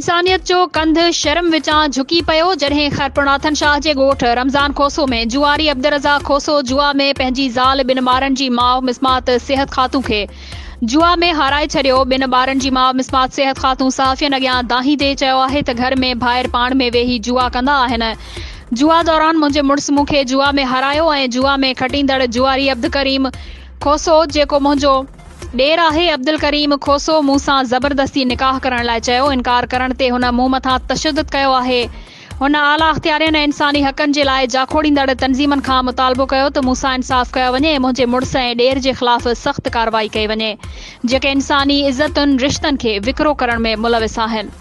انسانيت جو ڪنڌ شرم وچان جهڪي پيو جڏهن خيرپورناٿن شاهه جي ڳوٺ رمضان کوسو ۾ جواري عبدالرزاق کوسو جوا ۾ پنهنجي زال ٻن ٻارن جي ماء مسمات صحت خاتون کي جوا ۾ هارائي ڇڏيو. ٻن ٻارن جي ماء مسمات صحت خاتون صحافين اڳيان دانهيندي چيو آهي ته گهر ۾ ڀائر پاڻ ۾ ويهي جوا ڪندا آهن جوا دوران منهنجي مڙس مون کي جوا ۾ هارايو ۽ جوا ۾ کٽيندڙ جواري عبدالڪريم کوسو جيڪو منهنجو ڏير آهي عبدالڪريم کوسو مون سان زبردستي نڪاح ڪرڻ لاء چيو، انڪار ڪرڻ تي هن مون مٿان تشدد ڪيو آهي. هن اعليٰ اختيارين ۽ انساني حقن جي لاء جاکوڙيندڙ تنظيمن کان مطالبو ڪيو ته مون سان انصاف ڪيو وڃي ۽ منهنجي مڙس ۽ ڏير جي خلاف سخت ڪارروائي ڪئي وڃي جيڪي انساني عزتن رشتن کي وڪرو ڪرڻ ۾ ملوث آهن.